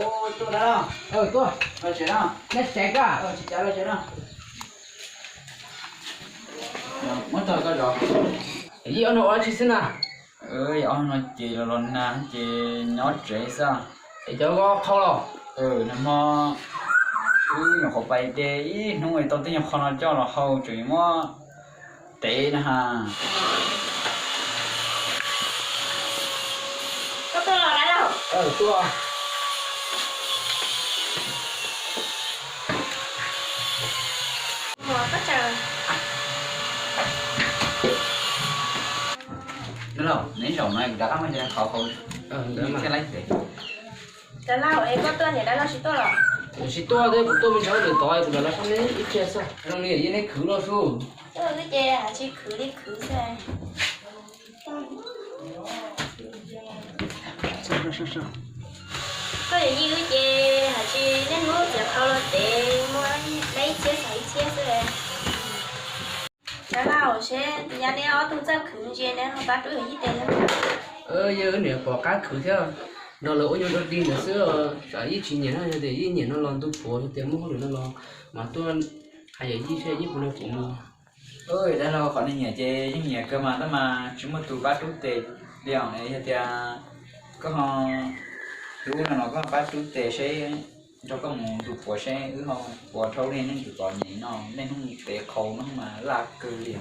Tuaj dab laug. Tuaj. Los tsev no. Nej tsev koj. Tsis cav los tsev no. Muab tog koj zov. Yij ob no ua dab tsi xwb na? Yog ob no ces los los nag ces nyob tsev xwb. Es cov koj qhau los? Nag hmo wb nyuam qhuav pais de ib hnub tau tej nyuag qho no coj los hau tseem muab tev na ha. Koj tuaj los dab laug? Tuaj. Dab laug, neb zaum no kuv rov qab muab cov qhauv hauv thiab laib tev. Dab laug, es koj tuaj niam dab laug tsis tuaj los? Kuv tsis tuaj thiab, kuv tuaj me ntsis lwm tod, kuv rov los sab neb ib pliag xwb. Zoo li yog neb khwv los sub. Wb ces hais tsis khwv li khwv xwb. Koj yawm yij wb ces hais tsis niaj hnub txiav qhau los tev, muaj ib txhiab xav ib txhiab xwb. Dab laug, seb yog neb ob tug txawj khwv ntsia neb ho pab rub yawm yij tes thiab. Yog wb niam pom qab khwv thiab, nrog lawv ua nyuag dog dig ntawd xwb, tsam yij tsis nyiam no, yog tias yij nyiam no los ntu puav, yog tias muaj hauj lwm no los mas tuaj hais yawm yij seb yij puas nrog kuv mus. Dab laug, qhov nej nyiam ces yeej nyiam kawg mas, tab mas tsis muaj tus pab rub tes li os. Yog tias koj ho hlub no los koj pab rub tes seb nrog koj mus ntu puav seb wb ho puas dhau li nej tus txom nyem no, niaj hnub tev qhau no mas laj kawg li.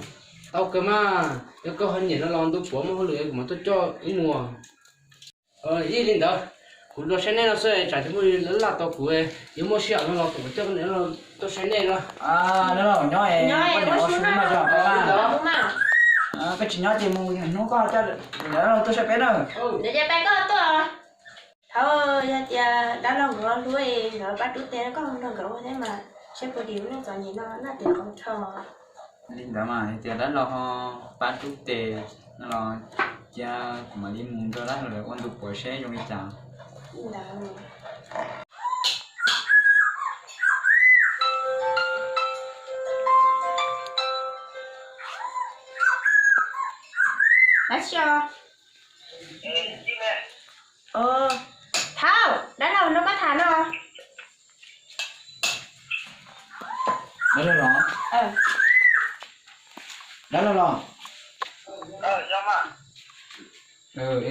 Tau kawg mas, yog koj ho nyiam no los ntu puav muaj hauj lwm kuv mam tuaj coj wb mus. Ib li ntawd, kuv los saib nej no xwb, tsam ces muaj li laj tau kuv, yuav muaj sij hawm no los kuv coj nej tuaj saib nej no. Dab laug nyob, koj tsis nyob ces mus hnub koj coj dab laug tuaj saib peb na. Thaum yog tias dab laug nkawd hlub nkawd pab rub tes koj nrog nkawd ua thiab mas seb puas dim lub neej txom nyem no laj tias qhov tho. Li ntawd mas yog tias dab laug ho pab rub tes no los cia kuv mam li mus nrog dab laug lawv ua ntu puav seb zoo li cas. Dab tsi os? Thauj, dab laug nrog koj tham no. Dab laug los? Dab laug los?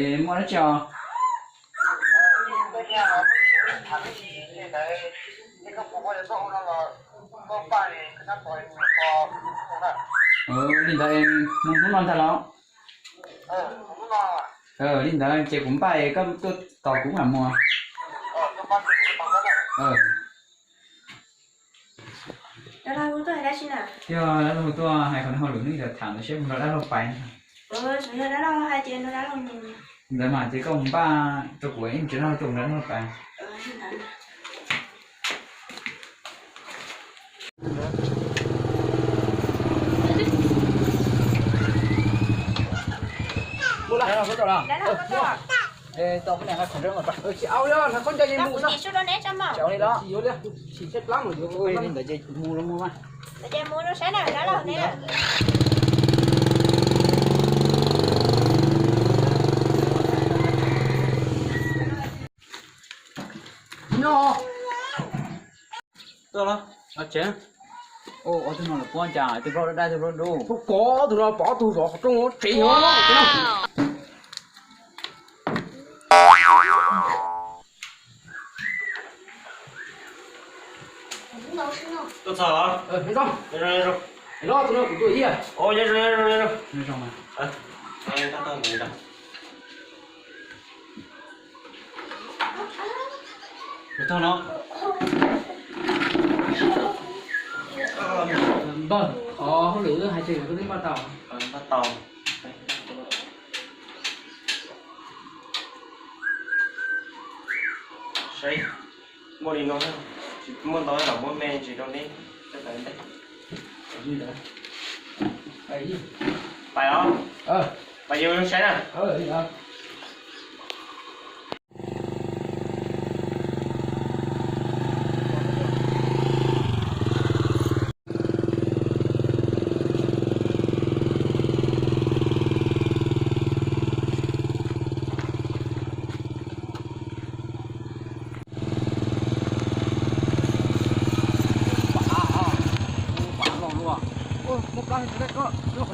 Es muaj dab tsi os? Li ntawd mus hnub no ntag los? Li ntawd ces kuv npaj es koj tuaj tos kuv mam mus. Yog dab laug tuaj hais qhov no hauj lwm no tham ntawd seb puas nrog dab laug pais. Ntawd mas ces koj mus npaj rau kuv ib pliag no tuaj mus nrog dab laug pais. Tsis au, yog hnav khaub ncaws mus xwb. Tsis au li los. Li ntawd ces mus los mus mas. No. Tuaj los. Tsev. Ob tug no lawv puab cas, tus plaub daj daj, tus plaub dub. Kov tus no pov tus zov qhov rooj tsev no. Tuaj txog los? Los tus no kuv tuaj ib yam. Npawg, qhov hauj lwm hais tias koj twb npaj tau. Npaj tau. Saib, muaj li no, tsis muaj ntau los muab me ntsis rau neb. Pais os, pais yuav saib na.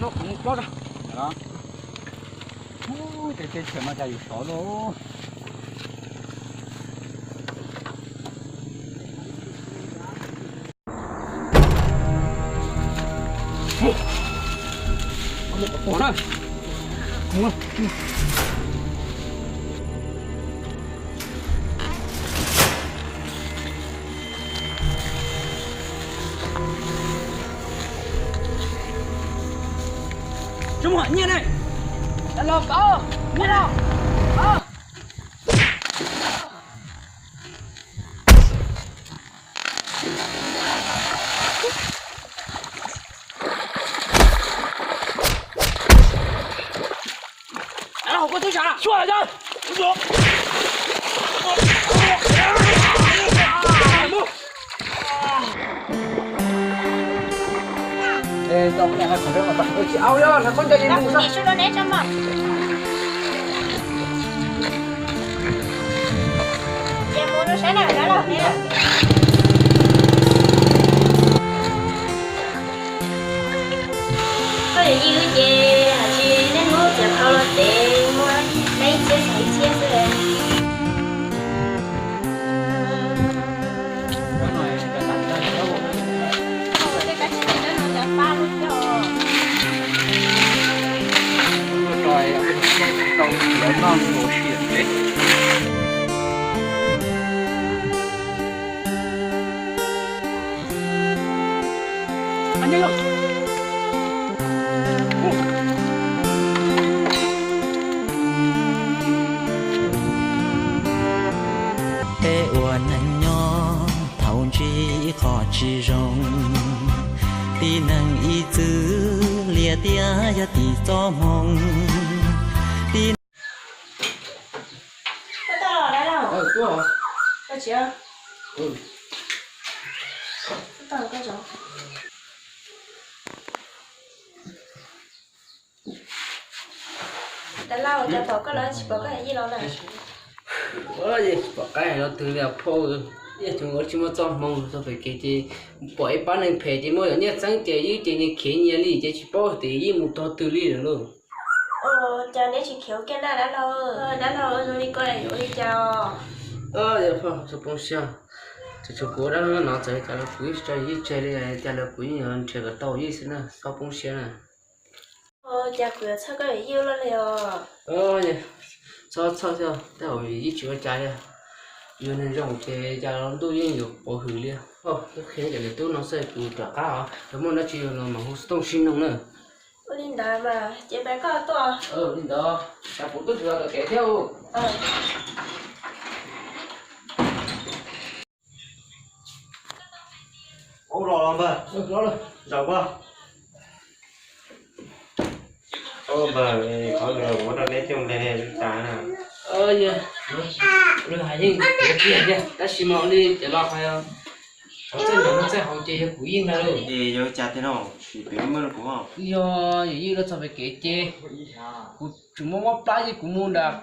No kuv mus plob tso. Ub, tej teb chaws no cas yuav sov lauj. Tsis muaj nyiaj ne. Los koj, nyiaj los. Koj yuav yij wb ces hais tsis nej muab txiav qhau los ces muaj ib txhiab xyov ib txhiab xwb. Peb ua neej nyob thaum ntsib ib qho tsis zoo, tib neeg ib txwm liam tias yog tim txoj hmoo. Tib Dab laug, cas tom koj lawv tsis pom koj yij los na? Tsis pom qab hais lo twg li os phauj. Yog tus ua tsis muaj txoj hmoo txog pem kev ces pom ib pab neeg phem ces muaj yam nyiaj txeeb ces yij ces nyias khiav nyias li ces tsis paub tias yij mus tog twg li lawm lauj. Cas neb tsis khiav ua ke na dab laug? Dab laug, zoo li ko yuav ua li cas os? Yog phauj, txhob poob siab. Txawm tsuas kuv ua dab laug no txawm li cas los kuv yeej tsis tso yij tseg li, cas los kuv yeej yuav nrhiav kom tau yij xwb na, txhob poob siab na. Cas kuv yuav txhawj koj yawm yij ua luaj li os? Txhob txhawj xwb, tej zaum yij tsis ua cas li. Yus neeg zoo ces cas los ntuj yeej yuav pov hwm li. Twb qhia cov niam tub no xwb, kuv rov qab os, yog muaj dab tsi los mam hu xov tooj sib nug na. Ua li ntawd mas ces peb koj tuaj. Li ntawd, tsam kuv twb tsis los tom kev thiab. Ua los los npawg, zaum npawg. Npawg, qhov no muab rau neb coj mus hle li cas na? Yog, lawv hais yeej tiag tiag, tab sis mas ua li ces los hais, txawj nrov txawj haus ces yog kuv yij ntag lauj. Es yog cas tiag no, sim piav meej rau kuv. Yog yawm yij los txog pem kev ces kuv tseem muaj mob plab ces kuv mus nram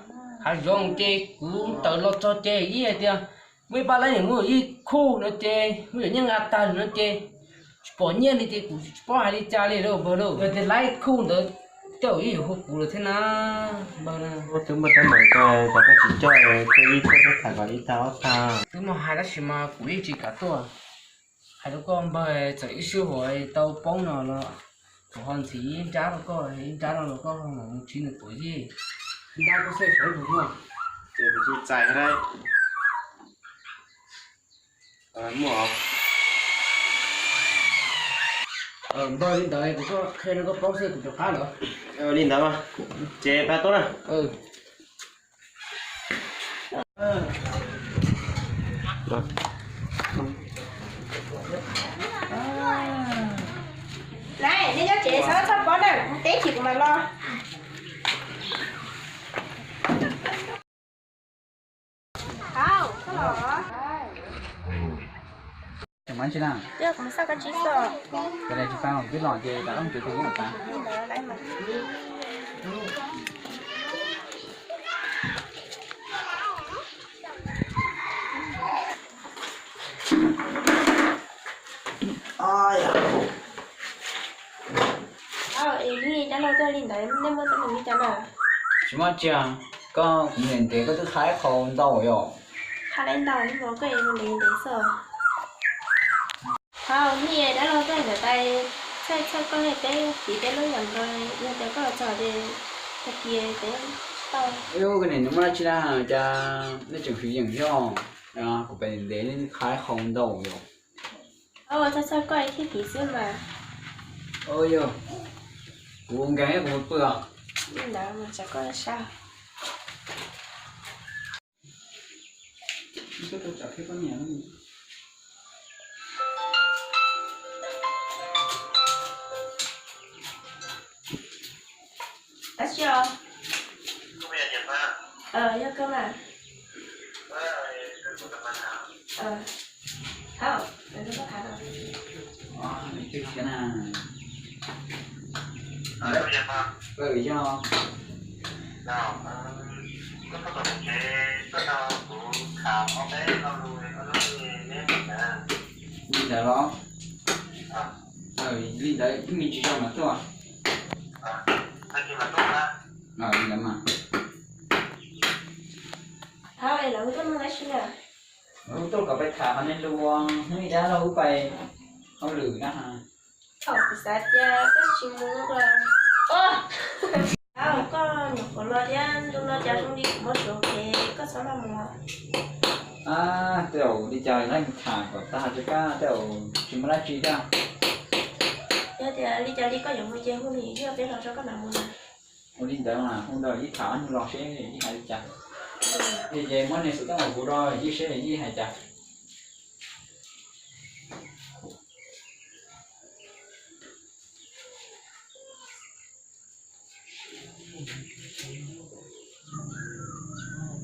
hav zoov ces kuv tawm los txog ces yij hais tias muaj ib pab leej niam muaj yawm yij khuj no ces muaj yawm nyiaj nqa tag no ces tsis pom nyiaj li ces kuv tsis paub hais li cas li lauj npawg lauj. Yog tias laib khuj ntawd tej zaum yij yuav hu kuv lawm thiab na npawg na. Twb muaj teeb meem ko, cas koj tsis coj tuaj ib tuaj tham kom ib tag ob tag. Twb muaj hais tab sis mas kuv yeej tsis kam tuaj. Hais rau koj npawg, txawm ib sij hawm tau poob no los kuv ho ntxiv ib nrab rau koj, ib nrab no los koj ho mam mus ntsib nws tuav yij. Nrab koj xwb sawv ib tus muaj. Ces kuv tsis txais thiab. Muaj os. Npawg, li ntawd kuv tuaj qhia rau koj paub xwb, kuv rov qab lawm. Li ntawd mas, ces pab tuaj na. Lawm, nej nyob tsev txhob txhob pob na, kuv teb chim kuv mam los. Koj li ntawd nej muaj teeb meem li cas na? Tsis muaj tsi, koj kuv niam ntev koj twb qha ib qho ntau yom. Qha li ntau, koj mus ntev ntev xwb. Thaum nej dab laug tuaj ntawm tais txhawj txhawj koj, peb tiv peb lub yam nkaus, yog tias koj los txog ces tag kis peb tau. Koj niam nws muaj dab tsi na, cas nej tseem fim yeem thiab? Kuv pem ntev nej qha ib qho ntau yom. Txhawj txhawj koj ib thib tiv xwb mas. Yog, kuv nkees kuv pw os. Li ntawd mas tsam koj sab. Dab tsi os? Yog koj mas. Thov, koj tham no. Yog. Li ntawd los? Li ntawd ib me ntsis zog mam tuaj. Li ntawd mas. Thov es lawv tuaj nug dab tsi na? Lawv tuaj kom peb tham qhov nej lus, hnub ib dab laug wb pais hauj lwm na. Thaum kuv xav tias koj tsis mus los, thaum koj nyuam qhuav los thiab ntu no cas zoo li kuv muab suav phem, koj txhob maj mus. Tej zaum li cas lawv mus tham kom tag tso kab, tej zaum tsis muaj dab tsi thiab. Yog tias li cas li koj yuav mus ces hu nws ib pliag peb los tso koj mam mus na. Ua li ntawd mas, hu ntawd ib tham ob hnub los seb ib hais li cas. Ces muab nws xov tooj rau kuv rau ib seb ib hais cas.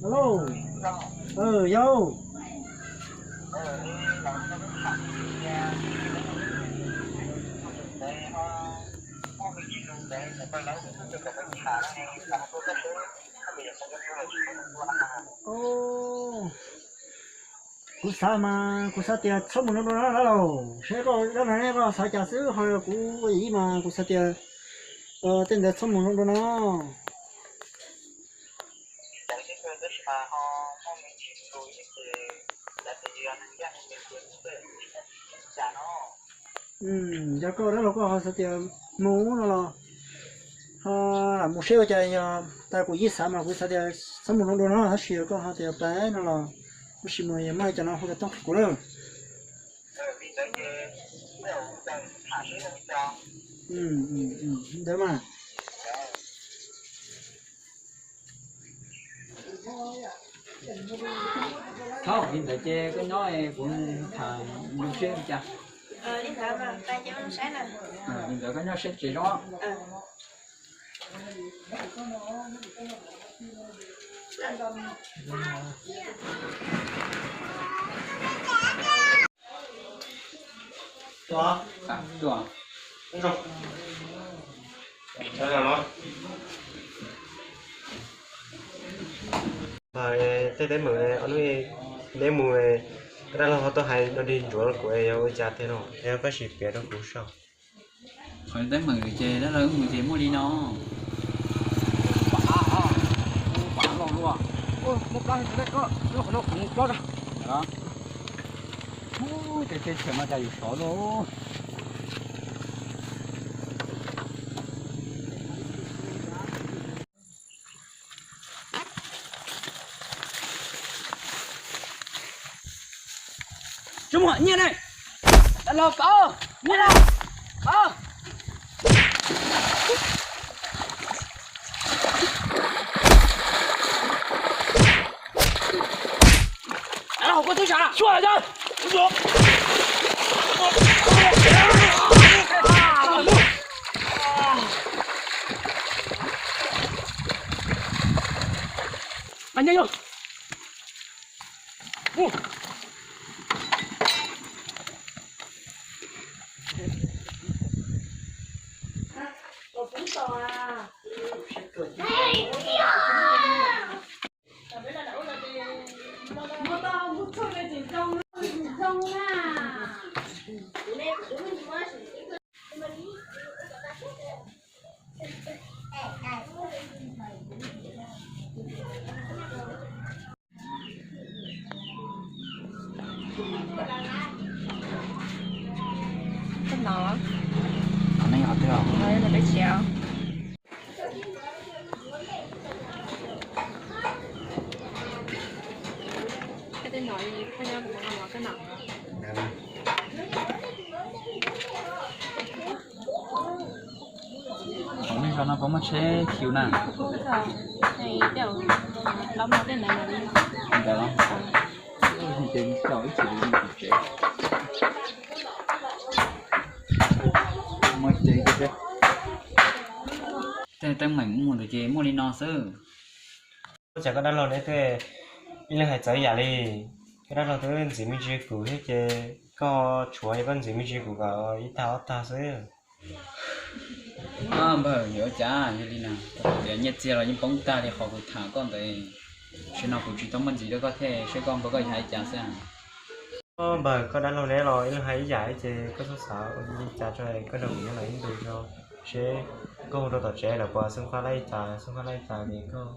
Alo, yau. Kuv xav mas kuv xav tias txhob mus nroo nroo na dab laug, seb koj dab laug koj xav cas xwb, ho kuv ua ib mas kuv xav tias tej ntawd txhob mus nroo nroo na. Yog koj dab laug koj ho xav tias mus no los ho lam mus seb ua cas, yog tas kuv yeej xav mas kuv xav tias txhob mus nroo nroo no, tab sis yog koj ho tias pais no los tab sis mus yog muaj cov no hu cov tooj qhia kuv lawm. Ntawd mas. Thaum li ntawd ces koj nyob kuv tham lus seb li cas. Li ntawd koj nyob seb tsev zoo. Tej teeb meem neb mus, dab laug ho tuaj hais dog dig ntsuav kuv yog ua cas tiag no, koj sim piav rau kuv saib. Qhov teeb meem ces dab laug wb mus ces muaj li no. Muaj plab, qhov no kuv mus plob. Ub, ces teb chaws mas cas yuav sov lauj. Tsis muaj nyiaj ne. Dab laug, koj nyiaj na. Koj dab laug, koj twb sam xyuas cas. Nyiaj yog. Koj hnov? Hnov nej qhov twg os? Hnov peb tsev os. Koj twb hnov li, koj nyob kuv hnov koj hnov. Thaum nej zos no puas muaj tsheb khiv na? Ntawd los, ces ib chim li tus tsev. Muaj cev tiag tiag. Tej teeb meem mus ntawd ces muaj li no xwb. Ua cas koj dab laug neb twb ib leeg hais txawv yam li? Koj dab laug twb ntxiv me ntsis kuv thiab ces koj tshuav yog koj ntxiv me ntsis kuv kom ib tag ob tag xwb. Npawg, yog ua cas yog li na? Tias nyiaj txiag los yeej poob tag li qhov kuv tham koj ntawd. Tam sim no kuv tsis tau muaj ntxiv rau koj thiab, seb koj npawg koj yuav hais li cas xwb. Npawg, koj dab laug neb los ib leeg hais ib yam ces koj txhob xav ua li cas tso, koj nrog kuv nyob los ib ntus tso, seb koj hu rau tom tsev lawm puas xub nqab laib li cas, xub nqab laib li cas ces koj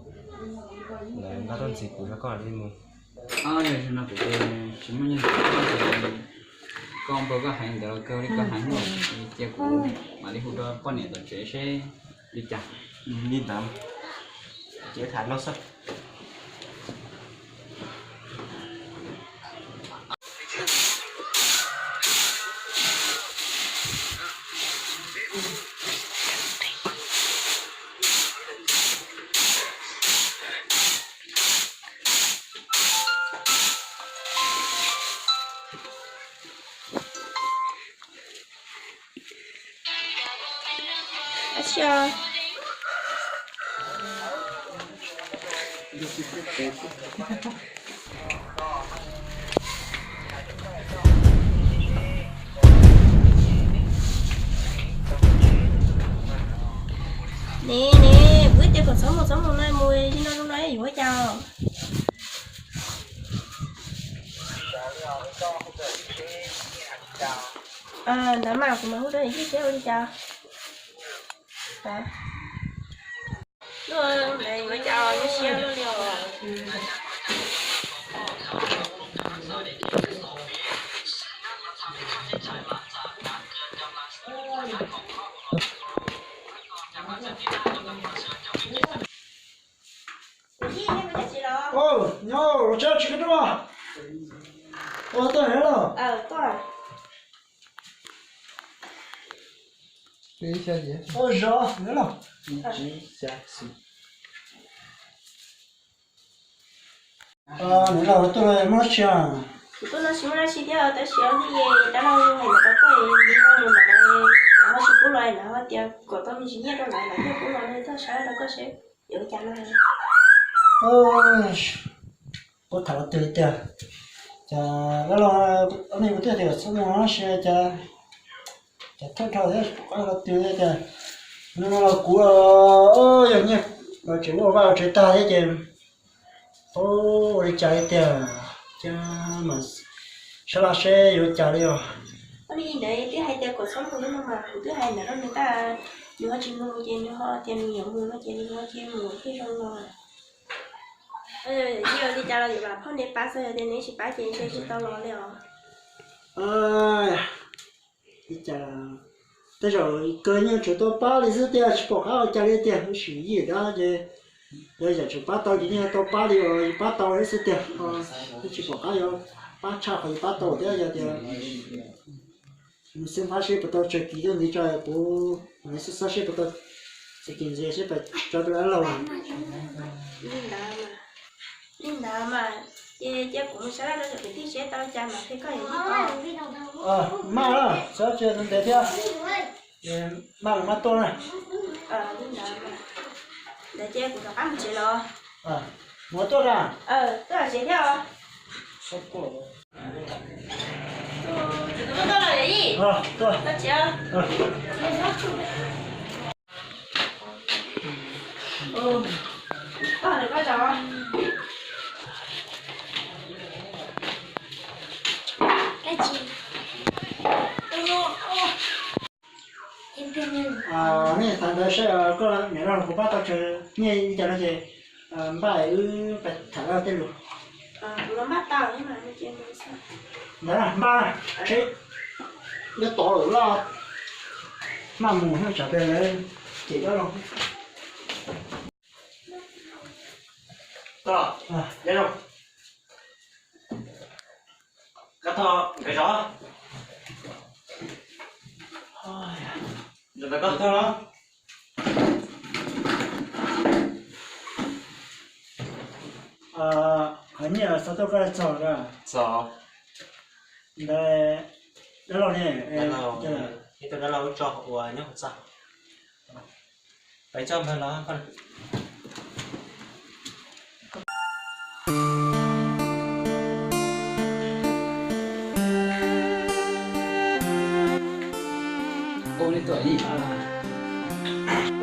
lawv nqa tuaj ntxiv kuv rau koj mam li mus. Yog li no kuv ces tsis muaj nyiaj ntxiv koj ces koj npawg koj hais ntawd los kawg li koj hais no, cia kuv mam li hu rau poj niam tom tsev seb li cas. Li ntawd ces tham no xwb. Ne ne, kuv tias kom txhob mus txhob mus no mus li no zoo no yuav ua cas? Ntawd mas kuv mam hu rau niam tij seb ua li cas. Nyob los tsev tsis kawg tuaj. Tuaj los. Zov nyob los. Nyob los tuaj los muaj dab tsi? Kuv tuaj no tsis muaj dab tsi thiab, tab sis ob hnub no dab laug hais ntawd rau koj, nws ho mus ntawm lawv, lawv ho tsis pub los, lawv ho tias kom tau me ntsis nyiaj rau lawv, lawv thiaj pub los, tuaj saib rau koj seb yuav ua cas no. Kuv tham los twg tiag, cas dab laug, ob hnub kuv twb tias txhob mus no si cas, cas thawj dhau thiab, kuv qab los twg tiag, no los kuv yog nyiaj los tseem muaj vaj tsev tag thiab ces ua li cas li tiag, cas mas sab laj seb yuav ua cas li os. Ua li ntawd twb hais tias kom txhob mus no mas kuv twb hais ntawd rau nws tag, nws ho tsis mus ces nws ho tias nws yuav mus no ces nws ho cia mus thiaj zoo no. Yog li cas los yuav vam phauj neb pab xwb, yog tias neb tsis pab ces ntshe tsis tau los li os. Li cas tej zaum kawg nyiaj tseem tau pab li xwb tiag, tsis pom qab ua cas li tiag, sim yim dab ces yog yam tseem pab tau ces yeej tau pab li uas yus pab tau li xwb tiag, yeej tsis pom qab yuav pab tshaj qhov yus pab tau thiab, yog tias nws xwb pab seb puas tau tsawg kis tuaj ntxiv tso, kuv xwb xav seb puas tau tsawg kis ntxiv seb pab tso rau dab laug. Li ntawd mas, ces cia kuv mus sab laj rau cov kwv tij seb tau li cas mas thiaj koj yuav yij tau. Maj lawm, txhob tsis ntev thiab, maj los maj tuaj na. Li ntawd, ntawd ces kuv rov qab mus tsev los. Mus tuaj na. Tuaj tsev thiab os. Tuaj los yij. Tuaj tsev. Nej tham ntawd seb koj niam laug kuv pab tau tsawg nyiaj li cas no ces npaj wb tham lawm tej lus. Npaj, npaj, nyob tod lawm los maj mus thiab tsam peb cem dab laug. Koj, Kab Thoj, nkawd zov. Kab Thoj los. Qhov nyiaj xav tuaj koj txog lawm. Txog. Ntawd dab laug ne? Ib tug dab laug tso ua nyob hauv txaj. Pais txog npawg los.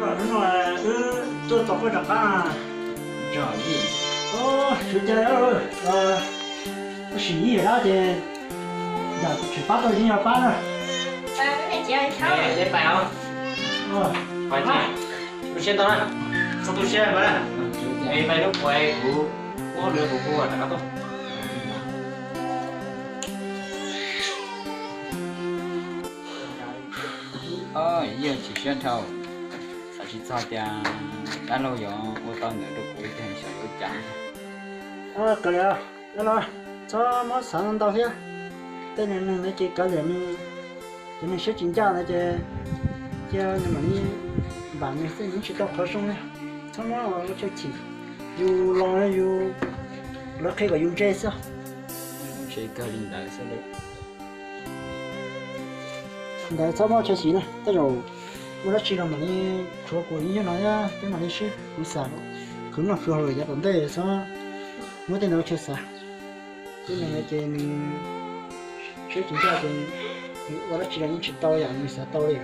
Hnub no wb tuaj tos koj rov qab. Tso, sawv daws, tab sis ib yam dab ces yam tsis pab tau yeej yog pab na. Tu siab ntau na, txhob tu siab na, es pais lub kuv kuv lwv kuv kuv rov qab tuaj. Yog chim siab dhau, xav tsis txog tias dab laug yuav ua tau ntawd rau kuv, xyov yuav ua cas. Kav liam, dab laug, txhob muab xav ntau thiab. Tej niag neeg ntawd ces kav liam, cov neeg siab tsis ncaj ntawd ces cia nws mam li npam nws xwb, nws tsis tau qhov zoo li. Txhob muab ua chaw chim, yus los yus, lawv qhia kom yus ntse xwb. Ntshe kawg li ntawd xwb. Ntawd txhob muab ua chaw xim na, tej zaum muaj dab tsi los mam li tshuav kuv ib nyuag no thiab peb mam li sib kuv xav, khwv noj khwv haus lawm yav tom ntej txhob muab tej ntawd ua chaw xav. Tej neeg ntawd ces nws siab tsis ncaj ces nws ua dab tsi los yeej tsis tau yam nws xav tau li.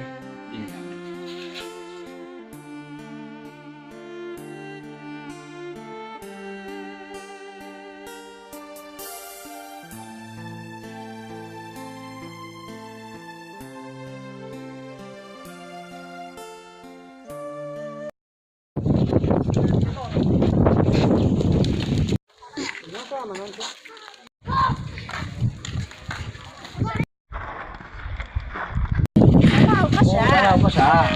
Koj sav,